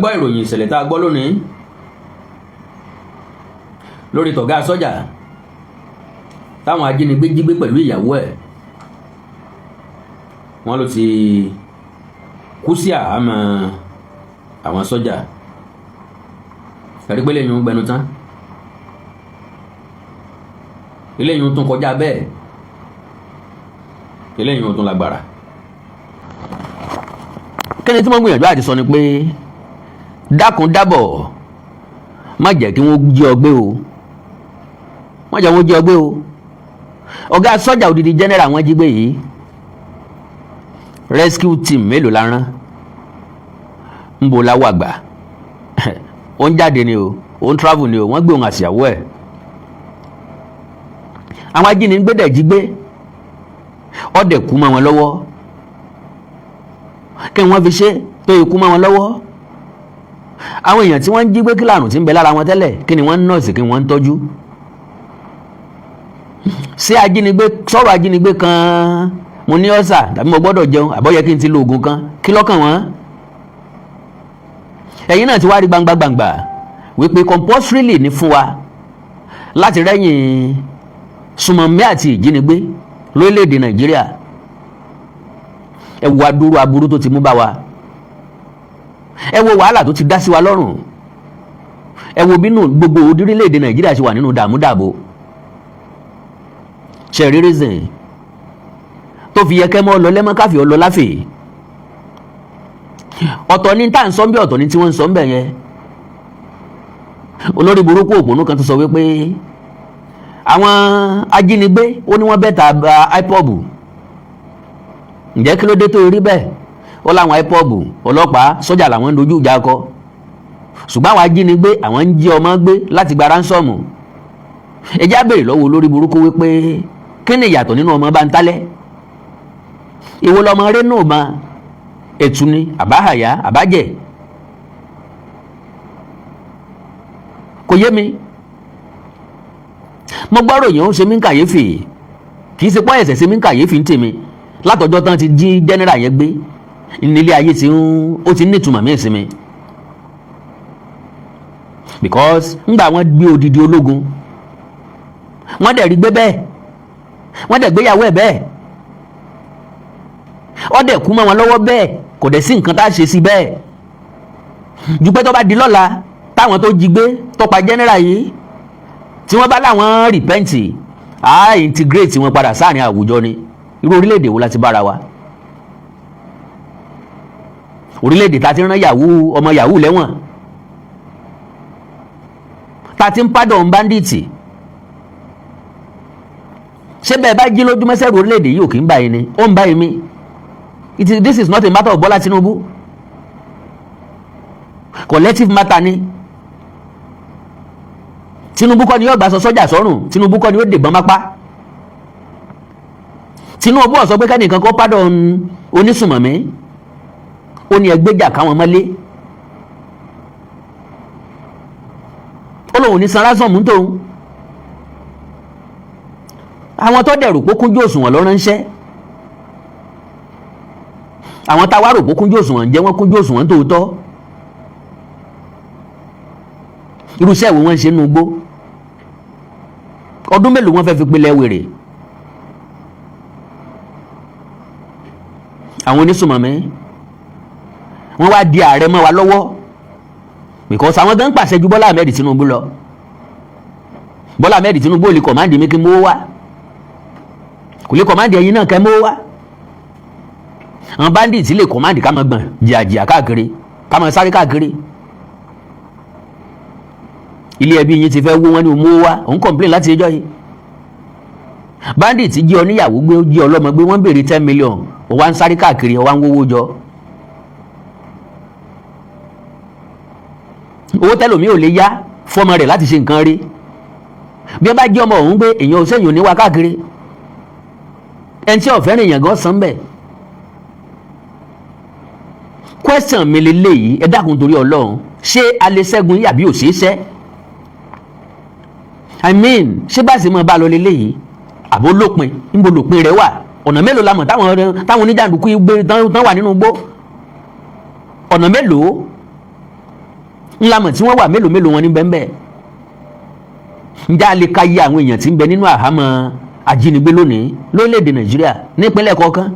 Gbọ́ ìròyìn ìṣẹ̀lẹ̀ tá a gbọ́ lónìí lórí tọ̀gá sọ́jà táwọn ajínigbé jí gbé pẹ̀lú ìyàwó ẹ̀. Wọ́n ló ti kú sí àhámọ́ àwọn sọ́jà. Ẹ̀rí pé lẹ́yìn ń gbẹnu tán, eléyìí ń tún kọjá bẹ́ẹ̀, eléyìí ń tún lágbára. Kí ni tí wọ́n gbìyànjú àti sọ ni pé dákun dábọ̀, má jẹ́ kí wọ́n jí ọ gbé o, má jẹ́ wọ́n jí ọ gbé o. Ọ̀gá sọ́jà, odidi general, wọ́n jí gbé yìí. Rescue team mélòó la rán? Ń bo láwọ àgbà? Ó ń jáde ni o, ó ń travel ni o, wọ́n gbé òun àtìyàwó ẹ̀. Àwọn ajínigbé dẹ̀ jí gbé, ọ̀dẹ̀ kú mọ́ wọn lọ́wọ́. Kí wọ́n fi ṣe tó ikú mọ́ wọn lọ́wọ́? Àwọn èèyàn tí wọ́n ń jí gbé, kí làrùn tí ń bẹ lára wọn tẹ́lẹ̀? Kí ni wọ́n ń nọ́ọ̀sì? Kí wọ́n ń tọ́jú? Ṣé ajínigbé sọ̀rọ̀ ajínigbé kan, mo ní ọ̀sà tàbí mo gbọ́dọ̀ jẹun, àbọ̀yẹ kí n ti lo oògùn kan, kí lọ́kàn wọ́n? Ẹ̀yin náà ti wá rí gbangba gbangba wípé compulsorily ní fún wa láti rẹ́yìn sùmọ̀mí àti ìjínigbé lórílẹ̀‐èdè Nàìjíríà. Ẹ wo adúrú aburú tó ti mú bá wa, ẹ wo wàhálà tó ti dá sí wa lọ́rùn, ẹ wo bínú gbogbo orílẹ̀‐èdè Nàìjíríà ṣe wà nínú dààmúdàbò. Ṣe rí reason tó fi yẹ kẹ́ mọ́ lọ lẹ́mọ́ káfí ọ lọ láfè? Ọ̀tọ̀ ní tá à ń sọ ń bí, ọ̀tọ̀ ní tí wọ́n ń sọ ń bẹ̀ yẹn. Olórí burúkú òpònú kan tó sọ wípé àwọn ajínigbé, ó ní wọ́n better IPOB. Ǹjẹ́ kí ló dé tó rí bẹ́ẹ̀? Ó láwọn IPOB, ọlọ́pàá, sọ́jà làwọn ń dojú ìjà kọ, ṣùgbọ́n àwọn ajínigbé, àwọn ń jí ọmọ gbé láti gba ransom. Ẹ já béèrè lọ́wọ́ olórí burúkú wípé kí ni ìyàtọ̀ nínú ọmọ bá ń tálẹ̀? Ìwo lọmọ rẹ náà ma ẹ̀tù ni, àbáhàyà, àbájẹ̀? Kò yé mi. Mo gbọ́rọ̀ yẹn, ó ṣe mí ń kàyéfì. Kì í ṣe pọ́ ẹ̀sẹ̀ ṣe mí ń kàyéfì ń tèmi. Látọjọ́ tán ti jí general yẹn gbé nílé ayé tí ó ti ń nítumọ̀ mí ìsinmi, because ńgbà wọ́n gbé odidi ológun, wọ́n dẹ̀ rí gbé bẹ́ẹ̀, wọ́n dẹ̀ gbéyàwó ẹ̀ bẹ́ẹ̀, ó dẹ̀ kú mọ́ wọn lọ́wọ́ bẹ́ẹ̀, kò dẹ̀ sí nǹkan tá a ṣe sí bẹ́ẹ̀ ju pé tó bá di lọ́la, táwọn tó jí gbé, tó pa general yìí, tí wọ́n bá láwọn repent, á integrate wọn padà sáàrin àwùjọ ni. Irú orílẹ̀-èdè wo la ti bára wa? Orílẹ̀-èdè tá a ti rán yahoo, ọmọ yahoo lẹ́wọ̀n, tá a ti ń pardon bandit. Ṣé bẹ́ẹ̀ bá jí lójúmọ́, sẹ́rù orílẹ̀-èdè yìí ò kì í bá yín ni? Ó ń bá yín mi. This is not a matter of Bola Tinubu, collective matter ni. Tinubu kọ́ ni yóò gbà sọ sọ́jà sọ́rùn, Tinubu kọ́ ni ó dìbọn mápá. Tinubu ó sọ pé kẹ́nìkan kó pardon onísùmọ̀mí. Ó ní ẹgbẹ́jà káwọn mọ́lé. Ó lóun ní san ransom tóun. Àwọn tó dẹ̀rù pé kúnjú òṣùwọ̀n ló ránṣẹ́, àwọn táwa rò pé kúnjú òṣùwọ̀n jẹ́ wọ́n kúnjú òṣùwọ̀n tòótọ́? Irúṣẹ́ wo wọ́n ń ṣe nínú igbó? Ọdún mélòó wọ́n fẹ́ fi pilẹ̀ wèrè? Àwọn onísùmọ̀mí, wọ́n wá di ààrẹ mọ́ wa lọ́wọ́, because àwọn gan pàṣẹ ju Bọ́lá Ahmed Tinubu lọ. Bọ́lá Ahmed Tinubu ò lè command mi kí n mówó wá, kò lè command ẹ̀yin náà kẹ́ mówó wá. Àwọn bandits lè command ká máa gbọ̀n jìyàjìyà káàkiri, ká máa sáré káàkiri. Ilé ẹbí yín ti fẹ́ wó, wọn ní mówó wá, òun complain láti ẹjọ́ yìí. Bandits jí ọ níyàwó gbé, jí ọlọ́mọ gbé, wọ́n béèrè 10 million, ó wá ń sáré káàkiri, ó wá ń wówó jọ. Owó tẹ́lòmí ò lè yá fọ́mọ rẹ̀ láti ṣe nǹkan rí. Bí ẹ bá jí ọmọ òun gbé, èèyàn ò sẹ́yìn ò ní wá káàkiri. Ẹni tí ò fẹ́ràn èèyàn gan san bẹ́ẹ̀. Question mi lélẹ́yìí, ẹ dákun torí Ọlọ́run, ṣé a lè ṣẹ́gun yìí àbí ò ṣeé ṣẹ́? I mean, ṣé bá sì mọ̀ bá lọ lélẹ́yìí, àbó lópin? Níbo lópin rẹ̀ wà? Ọ̀nà mélòó la mọ̀ táwọn oníjàǹdùkú gbé tán wà nínú igbó? Ọ̀nà mélòó? Ńlá mọ̀ tí wọ́n wà. Mélòó mélòó wọn ní bẹ́ẹ̀ bẹ́ẹ̀? Ǹjẹ́ a lè ka iye àwọn èèyàn tí ń bẹ nínú àhámọ́ ajínigbé lónìí lórílẹ̀‐èdè Nàìjíríà, nípínlẹ̀ kọ̀ọ̀kan?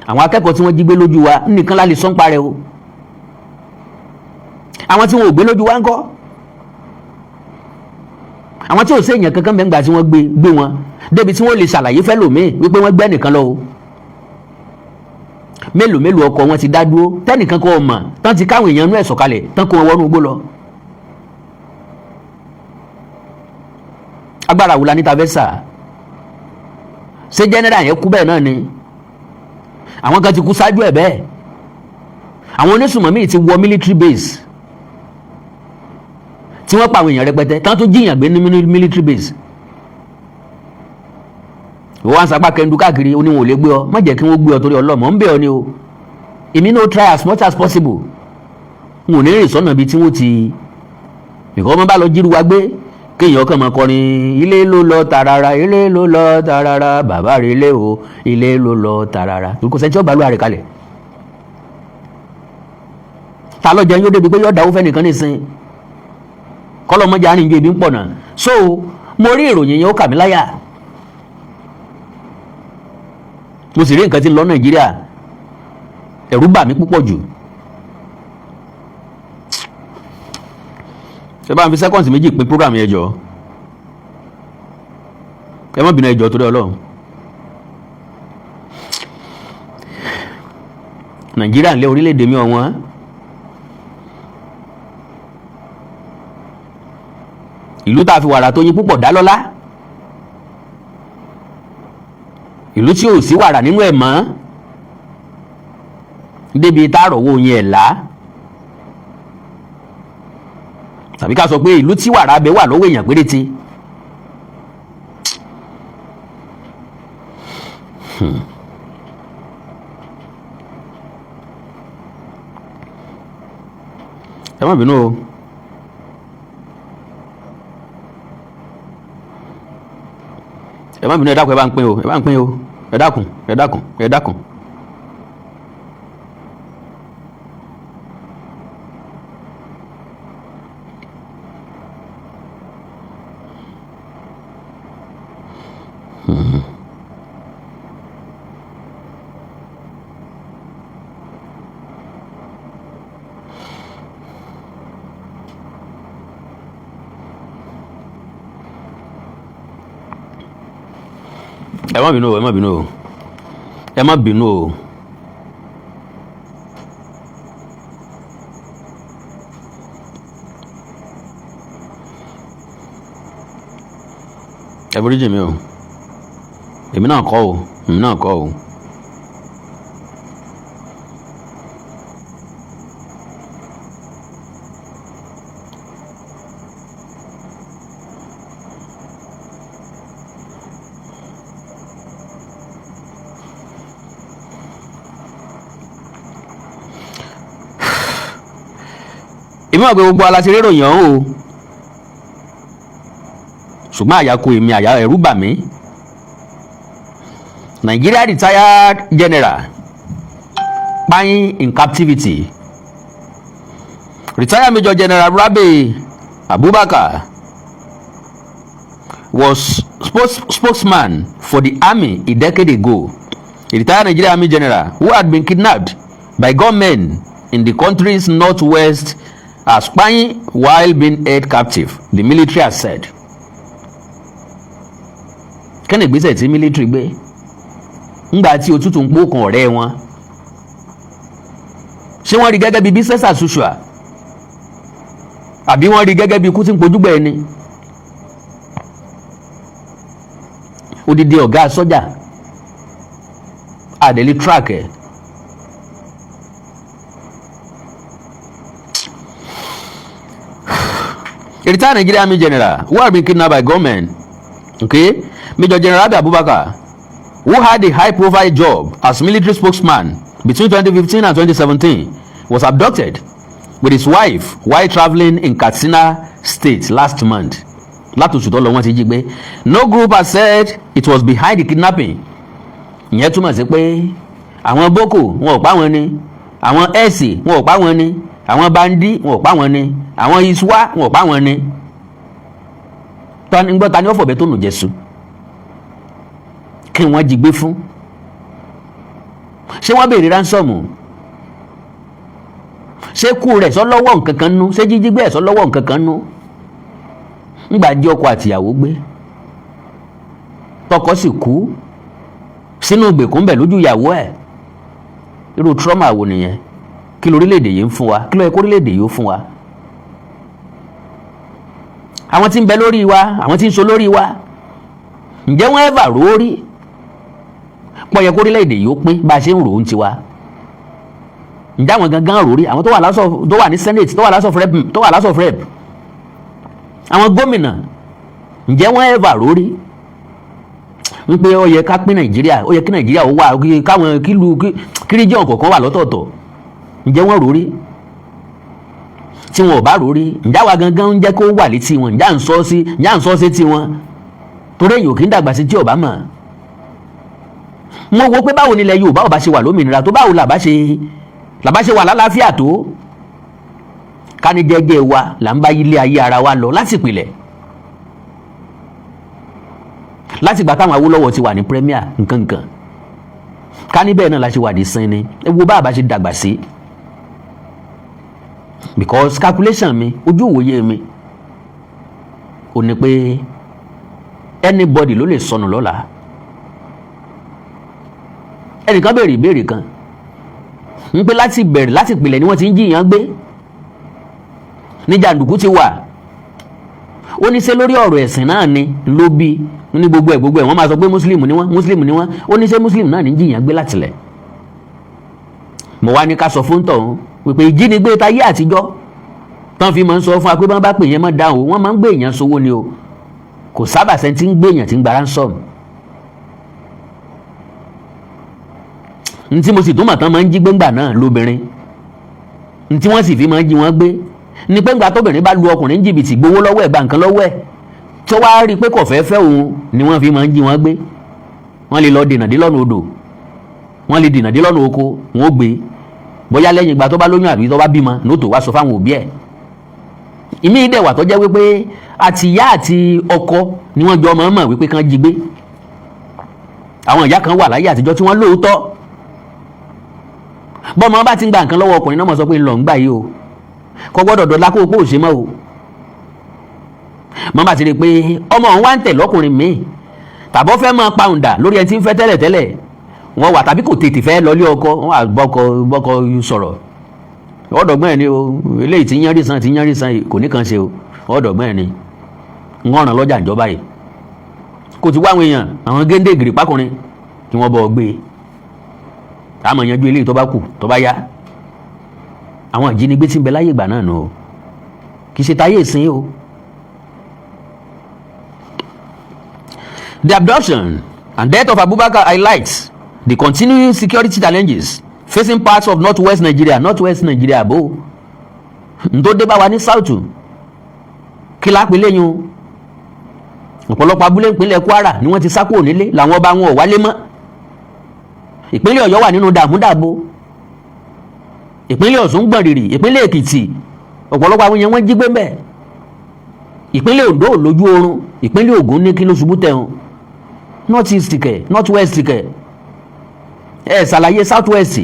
Àwọn akẹ́kọ̀ọ́ tí wọ́n jí gbé lójú wa nìkan la lè sọ́n parẹ́ o. Àwọn tí wọn ò gbé lójú wa ńkọ́? Àwọn tí ò sí èèyàn kankan mẹ́ngbà tí wọ́n gbé wọn débi tí wọ́n lè ṣàlàyé fẹ́lòmíì wípé wọ́n gbẹ́ nìkan lọ o. Mélòó mélòó ọkọ̀ wọn ti dá dúró, tẹ́nìkan kọ́ ọmọ tán ti káwọn èèyàn nú ẹ̀ sọ̀kalẹ̀, tán kó wọn wọnú igbó lọ. Agbára wo la ní ta fẹ́ sà? Ṣé general yẹn kú bẹ́ẹ̀ náà ni? Àwọn kan ti kú ṣáájú ẹ̀ bẹ́ẹ̀. Àwọn onísùmọ̀mí ti wọ military base tí wọ́n pa àwọn èèyàn rẹpẹtẹ, tán tó jí èèyàn gbé ní military base. Ìwọ wá ń sapá kẹndu káàkiri, ó ní wọn ò lè gbé ọ. Má jẹ́ kí wọ́n gbé ọ, torí ọlọ́mọ ń bẹ̀ ọ ni o. Èmi náà try as much as possible, n ò ní rìn sọ́nà bíi tí wọ́n ti nìkan. Wọ́n bá lọ jíru wa gbé, kéèyàn kàn máa kọrin, "Ilé ló lọ tàràrà, ilé ló lọ tàràrà, bàbá rẹ̀ ilé o, ilé ló lọ tàràrà." Kò sẹ́ni tí ó gbàlúwà rẹ̀ kalẹ̀. Ta ló jẹun yóò débi pé yóò dáwó fẹ́ nìkan nísìn kọ́lọ́mọdé àárín ju ebi ń pọ̀ náà. So mo rí ìròyìn yẹn, ó kà mí láyà. Mo sì rí nǹkan tí ń lọ Nàìjíríà, ẹ̀rù bà mí púpọ̀ jù. Ẹ bá ń fi seconds 2 pín program yẹn jọ. Ẹ má bínú, ẹ jọ̀ọ́, torí Ọlọ́run. Nàìjíríà ń lé orílẹ̀-èdè mi ọ̀wọ́n. Ìlú tá a fi wàrà tó yín púpọ̀ dá lọ́lá, ìlú tí ò sí wàrà nínú ẹ̀ mọ́ débi tá a rọ̀wọ́ oyin ẹ̀ lá, tàbí ká sọ pé ìlú tí wàrà abẹ wà lọ́wọ́ èèyàn péréte. Ẹ má bínú o. Ẹ má bínú, ẹ dákun, ẹ bá ń pín o, ẹ bá ń pín o. Ẹ dákun, ẹ dákun, ẹ dákun. Ẹ má bínú o, ẹ má bínú o, ẹ má bínú o. Ẹ foríjì mi o. Èmi náà kọ́ o, èmi náà kọ́ o. Èmi wà pé gbogbo ala ti réròyìn ọ̀hún o, ṣùgbọ́n àyà kò èmi, àyà ẹ̀rù bà mí. Nigeria retired general kpain in captivity. Retired Major General Rabe Abubakar was spokesman for the army a decade ago. A retired Nigerian Army general who had been kidnapped by gunmen in the country's northwest as kpain while being held captive, the military has said. Kí ni ìgbésẹ̀ tí military gbé ńgbà tí òtútù ń pòkàn ọ̀rẹ́ wọn? Ṣé wọ́n rí gẹ́gẹ́ bí business as usual, àbí wọ́n rí gẹ́gẹ́ bí ikú tí ń pojúgbà ẹni? Odidi ọ̀gá sọ́jà àdèlé track ẹ̀. A retired Nigerian Army general who had been kidnapped by gunmen, okay, Major General Rabi Abubakar, who had a high-profile job as military spokesman between 2015 and 2017, was abducted with his wife while travelling in Katsina State last month. Látòṣù tó lọ wọ́n ti jí gbé. No group has said it was behind the kidnapping. Ìyẹn túmọ̀ sí pé àwọn Boko wọn ò pa wọn ni, àwọn ẹ̀sì wọn ò pa wọn ni. Àwọn bandit, wọn ò pa wọn ni. Àwọn ISWAP, wọn ò pa wọn ni. Tani gbọ́? Ta ni ó fọ̀bẹ tó nù jẹ̀sù kí wọ́n jí gbé fún? Ṣé wọ́n béèrè ransom? Ṣé kú rẹ̀ sọ lọ́wọ́ nǹkan kan nú? Ṣé jíjí gbé ẹ̀ sọ lọ́wọ́ nǹkan kan nú? Ńgbà jí ọkọ àtìyàwó gbé, tọkọ sì kú sínú ìgbèkùn bẹ̀ lójú ìyàwó ẹ̀, irú trauma wo nìyẹn? Kí lórílẹ̀‐èdè yìí ń fún wa? Kí ló yẹ kó orílẹ̀‐èdè yìí ó fún wa? Àwọn tí ń bẹ lórí wa, àwọn tí ń so lórí wa, ǹjẹ́ wọ́n ever rò ó rí pọ̀ yẹ kó orílẹ̀‐èdè yìí ó pín bá a ṣe ń rò ó ń tiwa? Ǹjẹ́ àwọn gangan rò rí? Àwọn tó wà lásọ̀, tó wà ní Senate, tó wà House of Rep, tó wà House of Rep, àwọn gómìnà, ǹjẹ́ wọ́n ever rò rí wípé ó yẹ ká pín Nàìjíríà, ó yẹ kí Nàìjíríà ó wà, káwọn kílù kí region kọ̀ọ̀kan wà lọ́tọ̀ọ̀tọ̀? Ǹjẹ́ wọ́n rò rí? Tí wọn ò bá rò rí, ǹjẹ́ àwa gangan ń jẹ́ kó wà létí wọn? Ǹjẹ́ à ń sọ sí, ǹjẹ́ à ń sọ sétí wọn? Torí èyàn ò kí ń dàgbà sí tí ò bá mọ̀. Mo wo pé báwo nílẹ̀ Yorùbá ò bá ṣe wà lómìnira tó, báwo làbá ṣe wà lálàáfíà tó, ká ní jẹ́jẹ́ wa là ń bá ilé ayé ara wa lọ láti ìpìlẹ̀, láti ìgbà táwọn Awólọ́wọ̀ ti wà ní premier nkankan, ká ní bẹ́ẹ̀ náà la ṣe wà ní sin ni. Ẹ wo bá a bá ṣe dàgbà sí, because calculation mi, ojú ìwòye mi ò ní pé anybody ló lè sọnù lọ́la. Ẹnìkan béèrè ìbéèrè kan ń pé láti bẹ̀rẹ̀, láti ìpìlẹ̀ ni wọ́n ti ń jí èèyàn gbé, ní jàǹdùkú ti wà. Ó ní ṣé lórí ọ̀rọ̀ ẹ̀sìn náà ni ló bí ní gbogbo ẹ̀? Gbogbo ẹ̀, wọ́n máa sọ pé Muslim ni wọ́n, Muslim ni wọ́n. Ó ní ṣé Muslim náà ní jí èèyàn gbé látìlẹ̀? Mo wá ní ká sọ fún tọ̀hún wípé ìjínigbé tayé àtijọ́ tán fi máa ń sọ fún wa pé bọ́n bá pè yẹn mọ́ dáhùn, wọ́n máa ń gbé èèyàn sówó ni o. Kò sábà sẹ́ni tí ń gbé èèyàn tí ń gba ransom. Ntí mo sì tún mọ̀ tán máa ń jí gbéńgbà náà lóbìnrin, ntí wọ́n sì fi máa ń jí wọ́n gbé ní pé ńgbà tóbìnrin bá lu ọkùnrin jìbìtì, gbowó lọ́wọ́ ẹ̀, gba nǹkan lọ́wọ́ ẹ̀, tó wá rí i pé kò fẹ́ fẹ́ òun ni wọ́n fi máa ń jí wọ́n gbé. Wọ́n lè lọ dènà dé lọ́nà odò, wọ́n lè dènà dé lọ́nà oko, wọ́n ó gbé. Bóyá lẹ́yìn ìgbà tó bá lóyún àbí tó bá bímọ ní ó tó wá sọ fáwọn òbí ẹ̀. Ìmí dẹ̀ wà tó jẹ́ wípé àti ìyá àti ọkọ ni wọ́n jọ mọ̀ọ́mọ̀ wípé kán jí gbé. Àwọn ìyá kan wà láyé àtijọ́ tí wọ́n lóòótọ́. Bọ́mọ bá ti ń gba nǹkan lọ́wọ́ ọkùnrin náà, mọ̀ sọ pé ńlọ ń gbà yìí o, kò gbọ́dọ̀ dọ̀la kó o kó o ṣe mọ́ o. Mọ́ bá ti rí i pé ọmọ òun wá ń tẹ̀ lọ́kùnrin míì, tàbọ́ fẹ́ máa pàùndà lórí ẹni tí ń fẹ́ tẹ́lẹ̀tẹ́lẹ̀, wọ́n wà, tàbí kò tètè fẹ́ lọlé ọkọ, wọ́n wà bọ́kọ bọ́kọ sọ̀rọ̀, ọ̀dọ̀gbọ́n ẹ̀ ni o. Eléyìí tí ń yánrí san, tí ń yánrí san, kò ní kan ṣe o. Ọ̀dọ̀gbọ́n ẹ̀ ni ń ràn lọ́jà ìjọba yìí, kò ti wá àwọn èèyàn, àwọn géńdé gìrì pákùnrin kí wọ́n bọ̀ gbé e, àmọ́ yanjú eléyìí tó bá kù tó bá yá. Àwọn ìjínigbé tí ń bẹ láyé ìgbà náà nù o, kì í ṣe táyé ìsín o. The abduction and death of Abubakar highlights the continuing security challenges facing parts of northwest Nigeria. Northwest Nigeria, bó n tó dé bá wa ní south, kí lápẹ́ lẹ́yìn o? Ọ̀pọ̀lọpọ̀ abúlé ìpínlẹ̀ Kwara ni wọ́n ti sá kúrò nílé, làwọn ọba wọn ò wálé mọ́. Ìpínlẹ̀ Ọ̀yọ́ wà nínú dààmúdàbò, ìpínlẹ̀ Ọ̀ṣun gbọ̀n rìrì, ìpínlẹ̀ Èkìtì, ọ̀pọ̀lọpọ̀ àwọn yẹn wọ́n jí gbé mbẹ̀, ìpínlẹ̀ Oǹdó ò lójú oorun, ìpínlẹ̀ Ògùn ní kí ló ṣubú tẹ̀hún, North East kẹ̀, North West kẹ̀, ẹ̀ ṣàlàyé South West.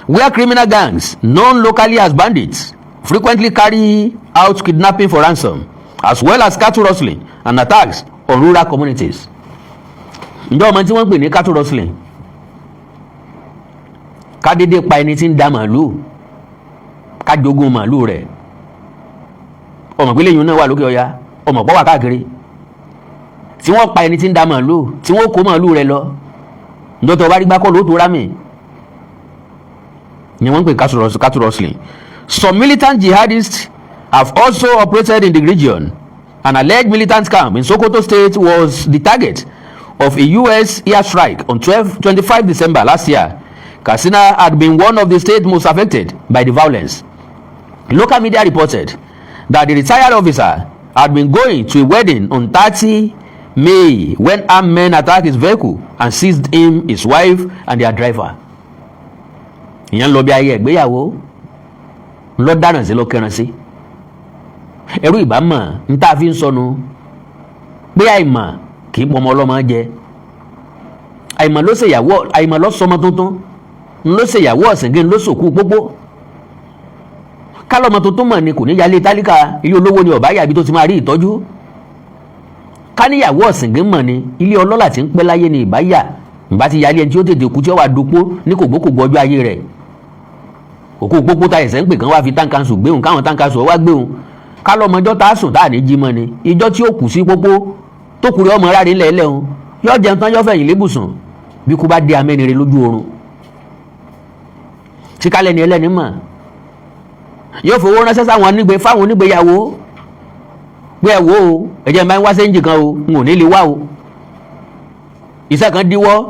Where criminal gangs known locally as bandits frequently carry out kidnapping for ransom, as well as cattle rustling and attacks on rural communities. Ǹjẹ́ ọmọ tí wọ́n ń pè ní cattle rustling? Ká dédé pa ẹni tí ń da màálùú, ká jogún màálùú rẹ̀. Ọmọ pé lẹ́yìn náà wà lókè ọya, ọmọ pọ̀ wà káàkiri tí wọ́n pa ẹni tí ń da màálùú, tí wọ́n kó màálùú rẹ̀ lọ. Ǹjọ́ tó bá rí gbákọ́ ló tó rámì ni wọ́n ń pè cattle rustling. Some militant jihadists have also operated in the region. An alleged militant camp in Sokoto State was the target of a U.S. airstrike on 12, 25 December last year. Katsina had been one of the states most affected by the violence. Local media reported that the retired officer had been going to a wedding on 30 May when armed men attacked his vehicle and seized him, his wife, and their driver. Ìyẹn ń lọ bí ayé ìgbéyàwó, ńlọ dáràn sí, lọ kẹran sí. Ẹrú ìbámọ̀ ń tá a fi ń sọnù pé àìmọ̀ kì í pọmọ ọlọ́mọ jẹ. Àìmọ̀ ló ṣèyàwó, àìmọ̀ ló sọmọ tuntun, ló ṣèyàwó ọ̀sìngín, ló sòkú pópó. Kálọ́mọ tuntun mọ̀ ni kò ní yálé tálíkà, ilé olówó ni ọ̀bá yàbí tó ti máa rí ìtọ́jú. Káníyàwó ọ̀sìngín mọ̀ ni, ilé ọlọ́lá tí ń pẹ́ láyé ni ìbá yà, ìbá ti yálé ẹni tí ó tètè kú, tí ó wà dopó ní kògbókògbó ọjọ́ ayé rẹ̀. Òkú pópó ta ẹ̀sẹ̀ ń pè kán wá fi town council gbéhùn, káwọn town council wá gbéhùn. Kálọ́mọjọ́ tá a sùn tá a ní jí mọ́ ni, ìjọ tí ó kù sí pópó tó kúrẹ́ ọmọ ráre ńlẹ̀ ẹlẹ́hun, yọ jẹun tán, yọ fẹ̀yìn lébùsùn. Bí kú bá dé amẹ́nire lójú oorun tí kálẹ̀ ni ẹlẹ́ni mọ̀, yóò fowó ránṣẹ́ sáwọn onígbé fáwọn onígbéyàwó pé ẹ wo o, ẹ̀jẹ̀ máa ń wá change kan o, n ò ní lè wá o, iṣẹ́ kan díwọ́,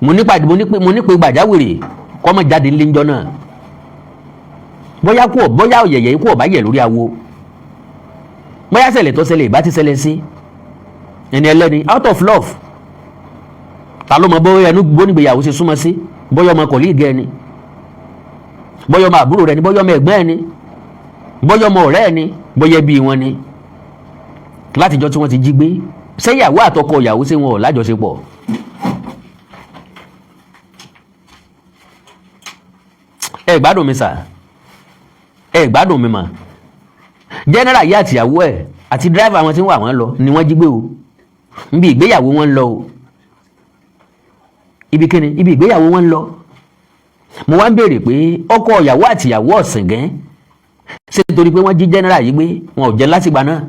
mo nípa mo nípe gbàjáwìrì, kọ́mọ jáde ńlẹ́ ńjọ́ náà. Bóyá kú, bóyá ọ̀yẹ̀yẹ̀ ikú ọ̀bá yẹ̀ lórí awo, bóyá ṣẹlẹ̀ tó ṣẹlẹ̀ ìbá ti ṣẹlẹ̀ sí ẹni ẹlẹ́ni out of love. Ta ló mọ bóyá ẹnu bónígbéyàwó ṣe súnmọ́ sí? Bóyá ọmọ colleague ẹni, bóyá ọmọ àbúrò rẹ ni, bóyá ọmọ ẹ̀gbọ́n ẹni, bóyá ọmọ ọ̀rẹ́ ẹni, bóyá ẹbí wọn ni. Látijọ́ tí wọ́n ti jí gbé, ṣé ìyàwó àtọkọ ìyàwó ṣé wọn ò lájọṣepọ̀? Ẹ gbádùn mi sà, ẹ gbádùn mi mà. General yìí àtìyàwó ẹ̀ àti driver wọn tí ń wà wọ́n lọ ni wọ́n jí gbé o. Níbi ìgbéyàwó wọn ń lọ o. Ibi kíni? Ibi ìgbéyàwó wọn ń lọ. Mo wá ń béèrè pé ọkọ ìyàwó àtìyàwó ọ̀sìngín, ṣé nítorí pé wọ́n jí general yìí gbé, wọn ò jẹ́ látìgbà náà?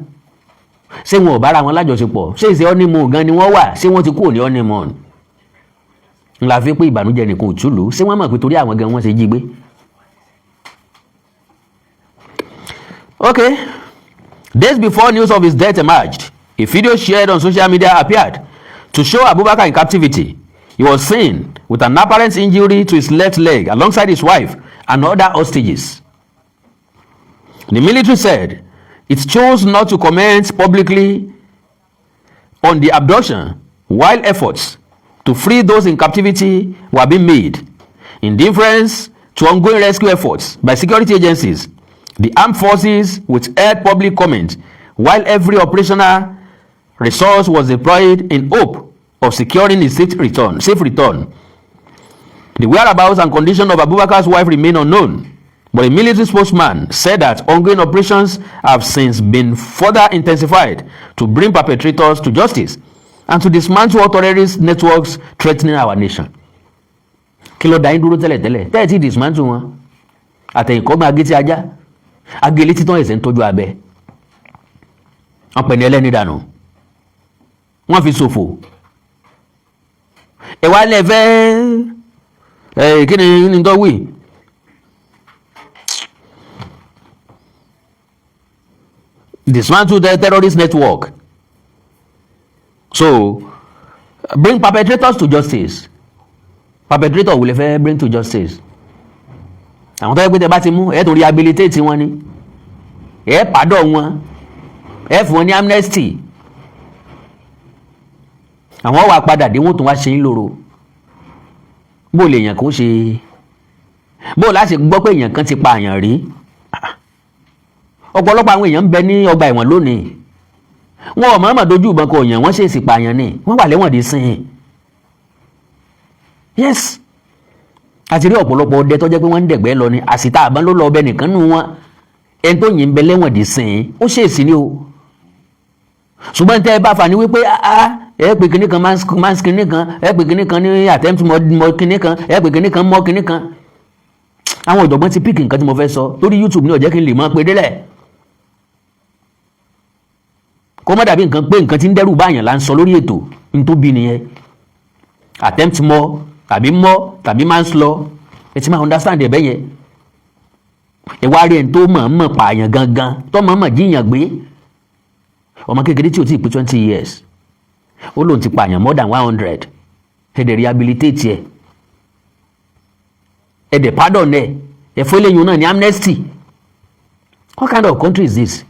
Ṣé wọn ò bára wọn lájọṣepọ̀? Ṣé ìṣe honeymoon gan ni wọ́n wà? Ṣé wọ́n ti kúrò ní honeymoon? Ńlá fi pé ìbànújẹ́ nìkan ò túlù. Ṣé wọ́n mọ̀ pé torí àwọn gan wọ́n ṣe jí gbé? Okay. Days before news of his death emerged, a video shared on social media appeared to show Abubakar in captivity. He was seen with an apparent injury to his left leg alongside his wife and other hostages. The military said it chose not to comment publicly on the abduction while efforts to free those in captivity were being made. In deference to ongoing rescue efforts by security agencies, the armed forces withheld public comment while every operational resource was deployed in hope of securing his safe return. Safe return. The whereabouts and condition of Abubakar's wife remain unknown, but a military spokesman said that ongoing operations have since been further intensified to bring perpetrators to justice and to dismantle all terrorist networks threatening our nation. Kí ló dá yín dúró tẹ́lẹ̀tẹ́lẹ̀ tẹ́ẹ̀ tí dismantle wọn? Àtẹ̀yìnkọ́gbọ́n agétí ajá agélé títàn ẹ̀sẹ̀ ń tọ́jú abẹ. Wọ́n pẹ̀ ní ẹlẹ́ni dànù, wọ́n fi ṣòfò. Ẹ wá lẹ fẹ́ ẹ kí ni ní tó wí. Dismantle the terrorist network, so bring perpetrators to justice. Perpetrator wo lè fẹ́ bring to justice? Àwọn tó yẹ pé tẹ bá ti mú, ẹ tó rehabilitate wọn ni, ẹ pardon wọn, ẹ fún wọn ní amnesty, àwọn wà padà dé, wọn tún wá ṣe ń lòrò. Bó lè èèyàn kó ṣe, bó láti gbọ́ pé èèyàn kan ti pa àyàn rí? Ọ̀pọ̀lọpọ̀ àwọn èèyàn ń bẹ ní ọgbà ẹ̀wọ̀n lónìí, wọn ò mọ̀ọ́mọ̀ dojú ìbọn kọ èèyàn, wọ́n ṣèèṣì pààyàn ni, wọ́n wà lẹ́wọ̀n dé sìn. Yes, àti rí ọ̀pọ̀lọpọ̀ ọdẹ tó jẹ́ pé wọ́n ń dẹ̀gbẹ́ lọ ni, àsìta àbọ̀n ló lọ ọbẹ̀ nìkan nù wọn, ẹni tó yìn ń bẹ lẹ́wọ̀n dé sìn, ó ṣèèṣì ni o. Ṣùgbọ́n tẹ́ ẹ bá fà ní wípé ẹ pè kinní kan mass kinní kan, ẹ pè kinní kan ní attempt mọ kinní kan, ẹ pè kinní kan mọ́ kinní kan. Àwọn ọ̀jọ̀gbọ́n ti pick nǹkan tí mo fẹ́ sọ lórí YouTube ní ó jẹ́ kí n lè mọ̀ pé délẹ̀, kó má dàbí nǹkan pé nǹkan tí ń dẹ́rù báyàn là ń sọ lórí ètò. N tó bí nìyẹn, attempt mọ́ tàbí mọ́ tàbí manslaughter, ẹ ti máa understand ẹ̀ bẹ́yẹn. Ẹ wá rí ẹni tó mọ̀ọ́mọ̀ pààyàn gangan, tó mọ̀ọ́mọ̀ jíyàn gbé, ọmọ kékeré tí ò tí ì pé 20 years, ó lóun ti pààyàn more than 100. Ẹ dẹ̀ rehabilitate ẹ̀, ẹ dẹ̀ pardon ẹ̀, ẹ fún eléyìí náà ní amnesty. What kind of country is this?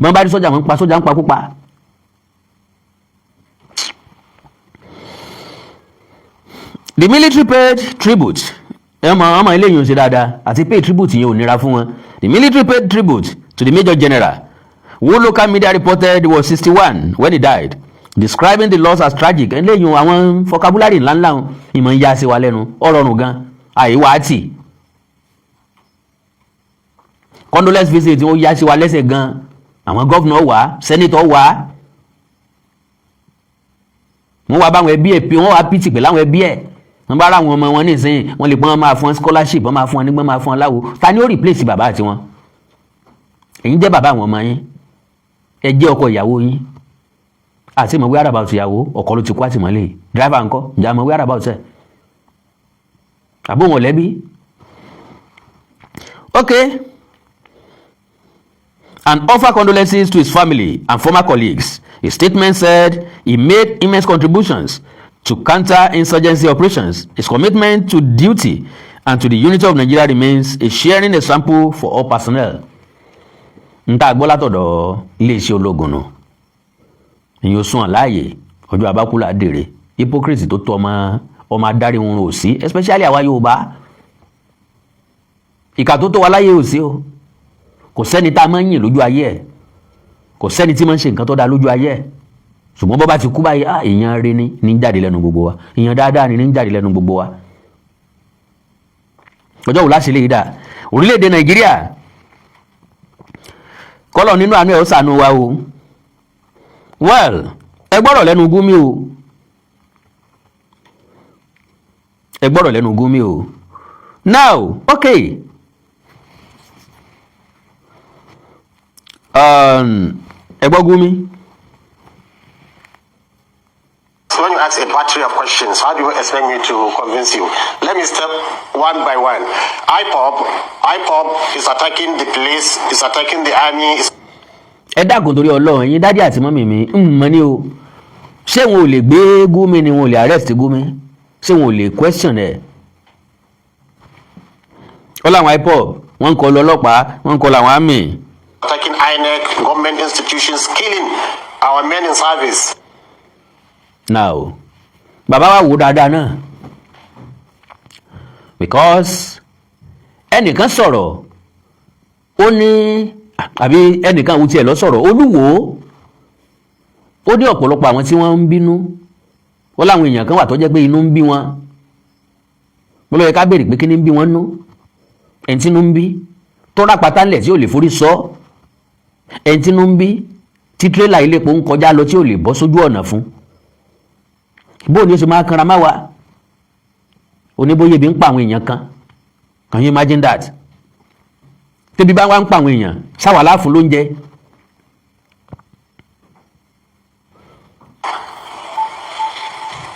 Bọ́n bá rí sọ́jà, wọn ń pa sọ́jà ń pa púpa. The military paid tribute. Ẹ mọ ọmọ eléyìí ò ṣe dáadáa àti pay tribute yẹn ò nira fún wọn. The military paid tribute to the major general, who local media reported was 61 when he died, describing the loss as tragic. Eléyìí, àwọn vocabulary ńláńlá ìmọ̀ ń yá sí wa lẹ́nu ọ̀rọ̀ ọ̀rùn gan àìwá tì. Condolence visit, ó yá sí wa lẹ́sẹ̀ gan. Àwọn governor wá, senator wá, wọ́n wá báwọn ẹbí ẹ̀ pé wọ́n wá pìtì pẹ̀lú àwọn ẹbí ẹ̀. Wọ́n bá ra àwọn ọmọ wọn nísìnyí, wọ́n lè pọ́n máa fún scholarship, wọ́n máa fún wọn nígbọ́n, máa fún wọn láwo. Ta ni ó replace bàbá àti wọn? Ẹ̀yin jẹ́ bàbá àwọn ọmọ yín, ẹ jẹ́ ọkọ ìyàwó yín. Àti mọ̀ whereabout ìyàwó ọkọ ló ti kú àtìmọ́lé. Driver ńkọ́? Ǹjẹ́ àmọ́ whereabout ẹ̀ àbó wọn lẹ́bí? Okay, and offer condolences to his family and former colleagues. A statement said he made immense contributions to counter-insurgency operations. His commitment to duty and to the unity of Nigeria remains a shining example for all personnel. N tá a gbọ́ látọ̀dọ̀ iléeṣẹ́ ológun nù. Ìyẹn sún ọ̀ láàyè ọjọ́ abákúlà dèrè. Hypocrite tó tó ọmọ ọmọ adarí wọn ò sí, especially àwa Yorùbá. Ìkà tó tó wa láyé ò sí o. Kò sẹ́ni tá a máa ń yìn lójú ayé ẹ̀, kò sẹ́ni tí máa ń ṣe nǹkan tó dáa lójú ayé ẹ̀, ṣùgbọ́n bó bá ti kú báyìí, ah, èèyàn rí ni ní jáde lẹ́nu gbogbo wa, èèyàn dáadáa ni ní jáde lẹ́nu gbogbo wa. Ọjọ́ wo láṣẹ lè dà orílẹ̀-èdè Nàìjíríà? Kọ́lọ̀ nínú àánú ẹ̀ ó ṣàánú wa o. Well, ẹ gbọ́rọ̀ lẹ́nu Gumi o, ẹ gbọ́rọ̀ lẹ́nu Gumi o. Now, okay, ẹ gbọ́ Gumi. When you ask a battery of questions, how do you expect me to convince you? Let me step one by one. IPOB is attacking the police, is attacking the army. Is Ẹ dákun, torí Ọlọ́run, ẹ̀yin daddy àti mummy mi ń mọ ní o. Ṣé wọn ò lè gbé Gumi ni? Wọn ò lè arrest Gumi? Ṣé wọn ò lè question ẹ̀? Ó láwọn IPOB, wọ́n ń kọlu ọlọ́pàá, wọ́n ń kọlu àwọn army. Attacking INEC, government institutions, killing our men in service. Now, bàbá wa wò dáadáa náà, because ẹnìkan sọ̀rọ̀, ó ní, àbí ẹnìkan wo tiẹ̀ lọ sọ̀rọ̀, Olúwo, ó ní ọ̀pọ̀lọpọ̀ àwọn tí wọ́n ń bínú, ó láwọn èèyàn kan wà tó jẹ́ pé inú ń bí wọn. Mo lọ yẹ ká béèrè pé kí ni ń bí wọn nú? Ẹni tí inú ń bí tó rápátá ńlẹ̀ tí ò lè forí sọ, ẹni tí inú ń bí tí tírélà ilé epo ń kọjá lọ tí ò lè bọ́ sójú ọ̀nà fún, bó ni ó ṣe máa kanra má wa oníbóyè bí ń pa àwọn èèyàn kan? Can you imagine that? Tẹ́bí bá wá ń pa àwọn èèyàn sáwà láàfún lóúnjẹ.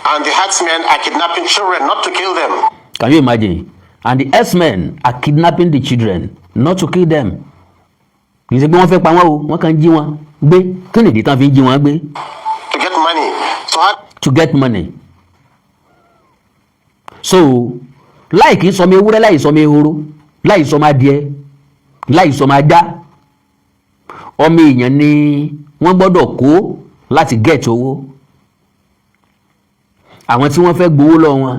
And the herdsmen are kidnapping children, not to kill them. Can you imagine? And the herdsmen are kidnapping the children, not to kill them. Kì í ṣe pé wọ́n fẹ́ pa wọ́n o, wọ́n kàn ń jí wọn gbé. Kí nìdí tán fi ń jí wọn gbé? To get money. So how To get money. So láì kì í sọmọ ewúrẹ́, láì sọmọ ehoro, láì sọmọ adìẹ, láì sọmọ ajá, ọmọ èèyàn ni wọ́n gbọ́dọ̀ kó láti get owó. Àwọn tí wọ́n fẹ́ gbowó lọ́wọ́ wọn,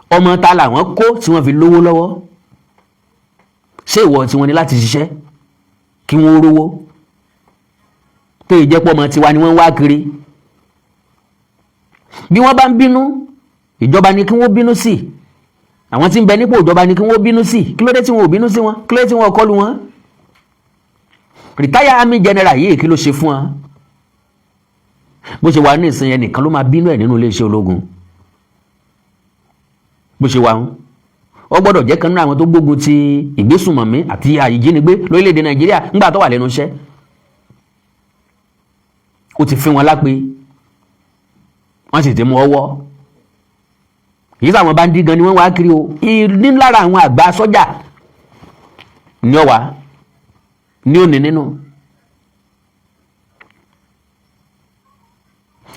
ọmọ ta làwọn kó tí wọ́n fi lówó lọ́wọ́? Ṣé ìwọ tí wọ́n ní láti ṣiṣẹ́ kí wọ́n rówó tó yẹ jẹ́ pọ́ ọmọ tiwa ni wọ́n ń wá kiri? Bí wọ́n bá ń bínú, ìjọba ni kí wọ́n bínú sí. Àwọn tí ń bẹ nípò ìjọba ni kí wọ́n bínú sí. Kí ló dé tí wọn ò bínú sí wọn? Kí ló dé tí wọn ò kọlù wọn? Retired army general yìí, kí ló ṣe fún wọn? Bó ṣe wà ní ìsìn yẹn nìkan ló máa bínú ẹ̀ nínú iléeṣẹ́ ológun. Bó ṣe wà ń, ó gbọ́dọ̀ jẹ́ kan nínú àwọn tó gbógun ti ìgbésùnmọ̀mí àti ìjínigbé lórílẹ̀‐èdè Nàìjíríà ńgbà tó wà lẹ́nu iṣẹ́. Ó ti fín wọn lápè, wọ́n sì ti mú ọwọ́ yìí. Sáwọn bandit gan ni wọ́n wá kiri o. Ní lára àwọn àgbà sọ́jà ní ọ̀wá ní òní nínú.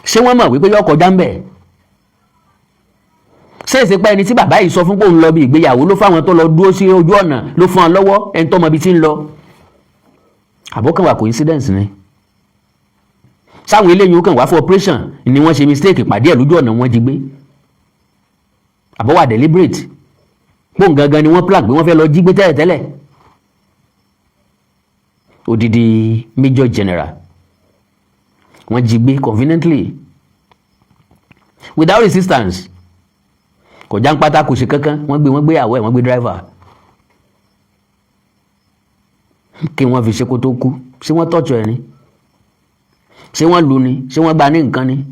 Ṣé wọ́n mọ̀ wípé yọ kọjá ń bẹ̀? Ṣé èsì pé ẹni tí bàbá yìí sọ fún pé òun lọ bí ìgbéyàwó ló fáwọn tó lọ dúró sí ojú ọ̀nà, ló fún ọ lọ́wọ́, ẹni tó mọ ibi tí ń lọ? Àbókànwá coincidence ni. Sáwọn eléyìí ó kàn wá fún operation ni wọ́n ṣe mistake pàdé ẹ̀ lójú ọ̀nà, wọ́n jí gbé, àbọ̀wà deliberate pọ́n gangan ni wọ́n plan pé wọ́n fẹ́ lọ jí gbé tẹ́lẹ̀tẹ́lẹ̀? Odidi major general, wọ́n jí gbé conveniently without resistance. Kò já ń pátá, kò sí kankan. Wọ́n gbé, wọ́n gbé àwọ̀ ẹ̀, wọ́n gbé driver. Kí wọ́n fi ṣe kó tó kú? Ṣé wọ́n tọ́jú ẹ̀ ni? Ṣé wọ́n lu ni? Ṣé wọ́n gba ní nǹkan ni?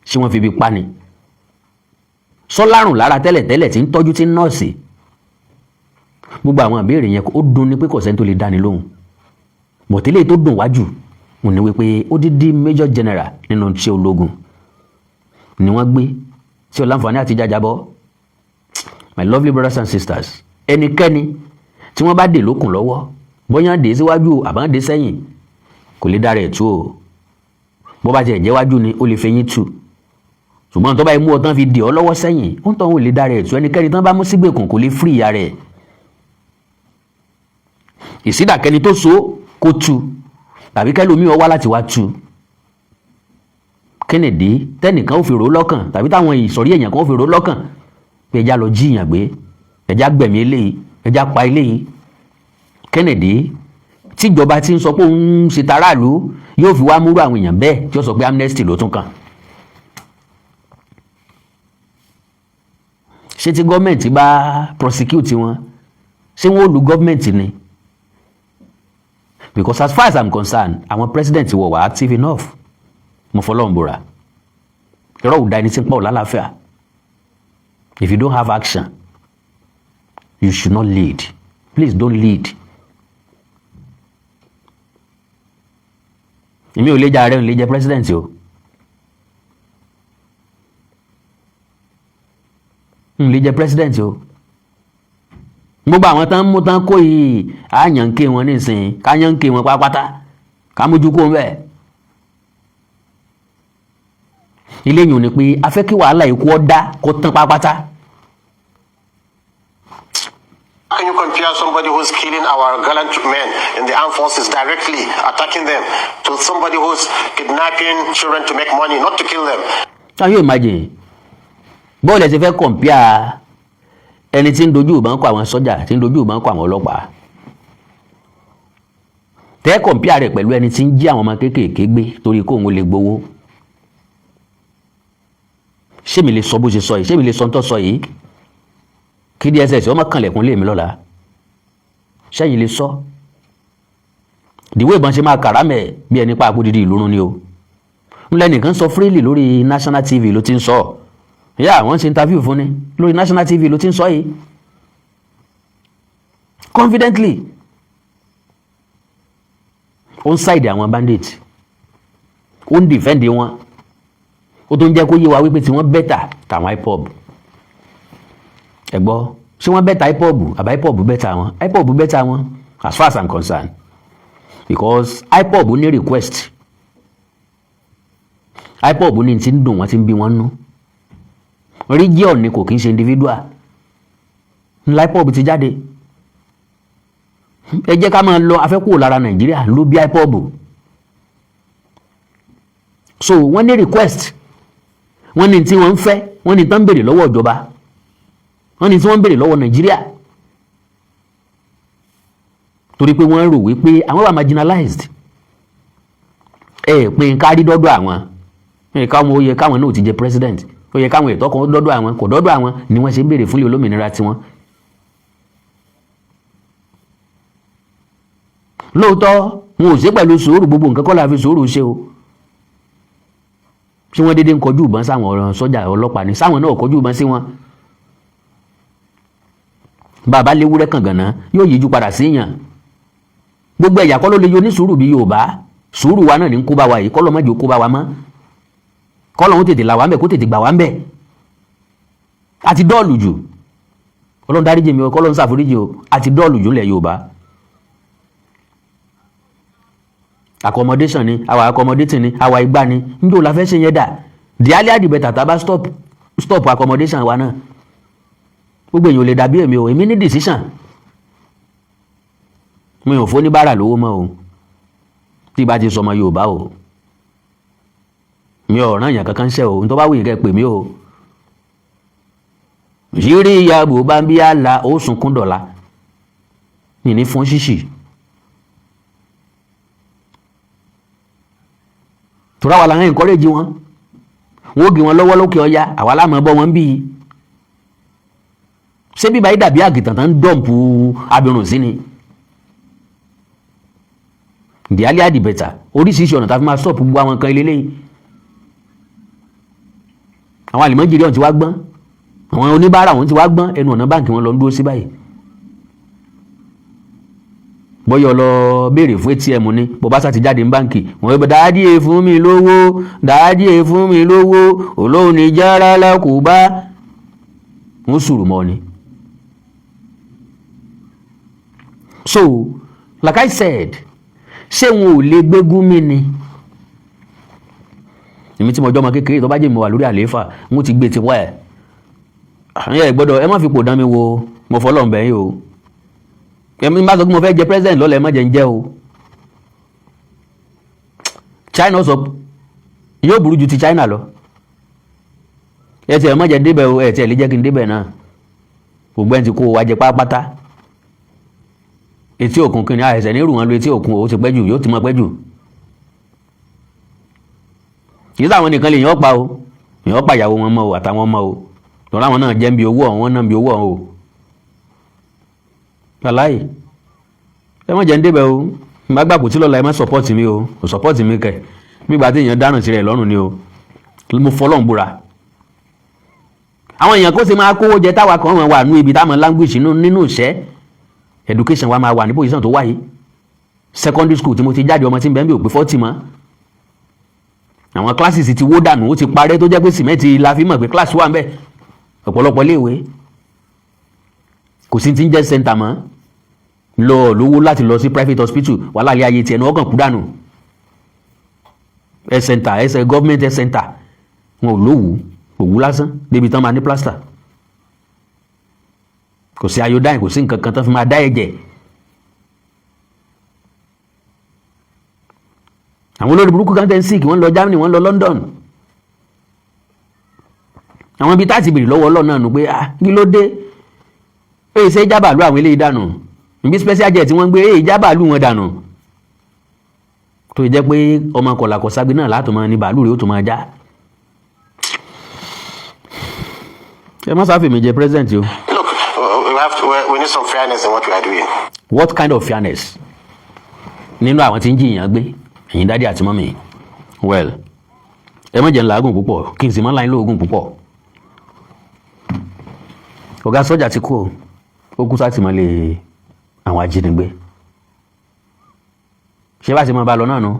Ṣé wọ́n fi ibi pa ni? Sọlárùn lára tẹ́lẹ̀tẹ́lẹ̀ tí ń tọ́jú, tí ń nọ́ọ̀sì? Gbogbo àwọn ìbéèrè yẹn, ó dùn ní pé kò sẹ́ni tó lè dáni lóhùn. Bọ̀tẹ́lẹ̀ tó dùn wájú òun ni wípé odidi major general nínú iṣẹ́ ológun ni wọ́n gbé tí ó láǹfààní àti jàjàbọ́. My lovely brothers and sisters, ẹnikẹ́ni tí wọ́n bá dè lókun lọ́wọ́, bóyá dè síwájú àbá dè sẹ́yìn, kò lè dára ẹ̀ tú o. Bó bá tiẹ̀ jẹ́ wájú ni, ó lè fẹ̀yìn tú, ṣùgbọ́n tó bá mú ọ tán fi dè ọ́ lọ́wọ́ sẹ́yìn, ó ń tọ́ ò lè dára ẹ̀ tú. Ẹnikẹ́ni tán bá mú sígbèkùn kò lè free ìyá rẹ̀. Ìsídàkẹ́ni tó so kó tú tàbí kẹ́lòmíì ọ wá láti wá tú. Kennedy, tẹnìkan ó fi rò ó lọ́kàn tàbí táwọn ìsọ̀rí èèyàn kan ó fi rò ó lọ́kàn pé ẹja lọ jí ìyàn gbé, ẹja gbẹ̀mí eléyìí, ẹja pa eléyìí? Kennedy, tíjọba ti ń sọ pé òun ń ṣe taráàlú, yóò fi wá múrú àwọn èèyàn bẹ́ẹ̀ tí ó sọ pé amnesty ló tún kàn? Ṣé tí gọ́ọ̀mẹ̀ntì bá prosecute wọn, ṣé wọ́n ó lu gọ́ọ̀mẹ̀ntì ni? Because as far as I'm concerned, àwọn president wọ̀ wá active enough. Mo fọlọ́run búra, irọ́ ò da ẹni tí ń pọ̀ lálàáfíà. If you don't have action, you should not lead. Please don't lead. Èmi ò lè jẹ ààrẹ, ò lè jẹ president o, n lè jẹ president o. Gbogbo àwọn tán mú tán kó yìí, á yànké wọn nísìnyí, ká yànké wọn pátápátá, ká mójú kó ń bẹ́ẹ̀. Ilé yìí ò ní pé a fẹ́ kí wàhálà ikú ọ dá kó tán pátápátá. How can you compare somebody who's killing our gallant men in the armed forces, directly attacking them, to somebody who's kidnapping children to make money, not to kill them? Can you imagine? Bọ́ọ̀lù ẹ̀ ti fẹ́ compare ẹni tí ń dojú ìbọn kọ àwọn sọ́jà, tí ń dojú ìbọn kọ àwọn ọlọ́pàá, tẹ́ compare rẹ̀ pẹ̀lú ẹni tí ń jí àwọn ọmọ kéékèèké gbé torí kóun ó lè gbowó? Ṣé mi lè sọ bó ṣe sọ yìí? Ṣé mi lè sọ ń tọ́ sọ yìí kí DSS ọmọ kanlẹ̀kùn lé mi lọ́la? Ṣẹ́yìn lè sọ ìdíwọ́ ìbọn ṣe máa kàrámẹ̀ bí ẹni pa àpòdìdì ìlú run ni o? Ńlẹ̀ nìkan sọ freely lórí national TV ló ti ń sọ. Yá, wọ́n ṣe interview fún ni, lórí national TV ló ti ń sọ yìí confidently. Ó ń side àwọn bandit, ó ń defend wọn, ó tún jẹ́ kó yé wa wípé tí wọ́n better tàwọn IPOB. Ẹ gbọ́, ṣé wọ́n better IPOB àbá IPOB better wọn? IPOB better wọn as far as I'm concerned, because IPOB ní request, IPOB ní ti ń dùn wọ́n, ti ń bí wọ́n nú. Region ni, kò kí ń ṣe individual ńlá. IPOB ti jáde, ẹ jẹ́ ká máa lọ, afẹ́kù lára Nàìjíríà ló bí IPOB. So wọ́n ní request, wọ́n ní tí wọ́n ń fẹ́, wọ́n ní tán ń béèrè lọ́wọ́ ìjọba, wọ́n ní tí wọ́n ń béèrè lọ́wọ́ Nàìjíríà, torí pé wọ́n rò wípé àwọn wà marginalized. Ẹ pé kárí dọ́dọ̀ àwọn ẹ káwọn, ó yẹ káwọn náà ti jẹ president, ó yẹ káwọn ẹ̀tọ́ kan dọ́dọ̀ àwọn, kò dọ́dọ̀ àwọn ni wọ́n ṣe ń béèrè fúnlẹ̀ olómìnira tiwọn. Lóòótọ́, wọn ò ṣe pẹ̀lú sùúrù. Gbogbo nǹkan kọ́ la fi sùúrù ṣe o. Tí wọ́n dédé ń kọjú ìbọn sáwọn ọ̀rọ̀ sọ́jà ọlọ́pàá ni, sáwọn náà kọjú ìbọn sí wọn. Bàbá léwúrẹ́ kàngànà yóò yíjú padà síyàn. Gbogbo ẹ̀yà kọ́ ló lè yọ ní sùúrù bí Yorùbá. Sùúrù wa náà ní kó bá wa yìí. Kọ́ lọ́ mọ́jọ kó bá wa mọ́, kọ́ lọ́hún tètè là wá ń bẹ̀, kó tètè gbà wá ń bẹ̀. Àti dọ́ọ̀lù jù. Ọlọ́run dáríjì mi o, kọ́ lọ́hún ṣàforíjì o. Àti dọ́ọ̀lù jù ńlẹ̀ Yorùbá. Accommodation ni àwa, accommodating ni àwa, igbá ni njó la fẹ́ ṣe yẹn dà. The earlier the better. Tá a bá stop accommodation wa náà, gbogbo èèyàn ò lè dàbí èmi o. Èmi ní decision, mi ò fóníbàárà lówó mọ́ o, tí ìbá ti sọmọ Yorùbá o. Mi ò rán èèyàn kankan ṣẹ́ o. N tó bá wù yín kẹ́ pè mí o. Yírí ìyàbò bá ń bí àlà ó sunkún dọ̀la mi ní fún ṣíṣì. Tura wa la ń encourage wọn, wọn ó gé wọn lọ́wọ́ lókè ọya, àwa la máa bọ́ wọn bíi ṣé bíbá yìí dàbí àgìtàn tán ń dump abirùn sí ni. The earlier the better. Oríṣiríṣi ọ̀nà tá a fi máa stop gbogbo àwọn nǹkan ilé lẹ́yìn. Àwọn àlìmọ́jìrì ọ̀hún ti wá gbọ́n, àwọn oníbàárà ọ̀hún ti wá gbọ́n, ẹnu ọ̀nà báǹkì wọn lọ ń dúró sí báyìí. Bọ́yọ̀ lọ béèrè fún ATM ni, bó bá sá ti jáde ní báǹkì, wọ́n yóò daddy, ẹ fún mi lówó, daddy, ẹ fún mi lówó, olóhùn ní jára lákòbá, wọ́n sùrù mọ́ ni. So like I said, ṣé wọn ò lè gbé Gumi ni? Èmi tí mo jọ́ ọmọ kékeré, tó bá jẹ́ mi wà lórí àlééfà, mo ti gbé tiwọ́ ẹ̀. Ẹ gbọ́dọ̀ ẹ má fi pò dán mi wo, mo fọlọ́ ń bẹ̀ yín o. Èmi bá sọ pé mo fẹ́ jẹ president lọ́la, ẹ má jẹ́ ń jẹ́ o. China sọ yóò burú ju ti China lọ. Ẹ tiẹ̀ má jẹ́ débẹ̀ o, ẹ tiẹ̀ lè jẹ́ kí n débẹ̀ náà. Gbogbo ẹni tí kó wa jẹ pátápátá. Etí òkun kìnìún àìsàn ní rù wọn lu etí òkun, o ti pẹ́ jù, yóò ti mọ pẹ́ jù. Kì í sáwọn nìkan lè yàn pa o, yàn pa ìyàwó wọn mọ́ o, àtàwọn ọmọ o, tọ́lá àwọn náà jẹ́ ń bi owó ọ̀hún, wọn náà ń bi owó ọ̀hún o. Wàláyé, ẹ má jẹ́ ń débẹ̀ o. Má gbàgbọ́ tí lọ́la, ẹ má support mi o, kò support mi kẹ̀ gbígbà tí èèyàn dáràn tirẹ̀ lọ́rùn ni o. Mo fọlọ́n búra, àwọn èèyàn kó sì máa kówó jẹ, táwa kan wọn wà nú ibi táwọn language nínú ìṣẹ́. Education wa máa wà ní position tó wáyé. Secondary school tí mo ti jáde, ọmọ tí ń bẹ́ẹ̀ bí ò pé 40 mọ́. Àwọn classes ti wó dànù, ó ti parẹ́, tó jẹ́ pé sìmẹ́ǹtì la fi mọ̀ pé class wà ń bẹ̀. Ọ̀pọ̀lọpọ̀ léèwé kò sí ti ń jẹ́ center mọ́. Lọ lówó láti lọ sí private hospital, wàhálà ilé ayé tiẹ̀ ní ọkàn kú dànù. Health center, health government health center, wọn ò lówù òwú lásán débi tán máa ní plaster. Kò sí iodine, kò sí nǹkan kan tán fi máa dá ẹ̀jẹ̀. Àwọn olórí burúkú kan tẹ́ ń sick, wọ́n lọ Germany, wọ́n lọ London. Àwọn ibi tá a ti bèrè lọ́wọ́ Ọlọ́run náà nù pé, ah, kí ló dé? Èyí ṣe jábàálù àwọn eléyìí dànù níbi special jet tí wọ́n ń gbé, èyí jábàálù wọn dànù, tó jẹ́ pé ọmọ kọ̀làkọ̀ságbe náà látò máa ní bàálù rẹ̀ ó tó máa já. Ẹ má sáfì mi jẹ president o. Look, we need some fairness in what we are doing. What kind of fairness? Nínú àwọn tí ń jìyàn gbé, ẹ̀yin daddy àti mummy. Well, ẹ má jẹ́ ń làágùn púpọ̀, kí n sì má láyín lóògùn púpọ̀. Ọ̀gá sọ́jà ti kú o, ó kú sátìmọ́lé àwọn ajínigbé. Ṣé bá ti máa bá lọ náà nù?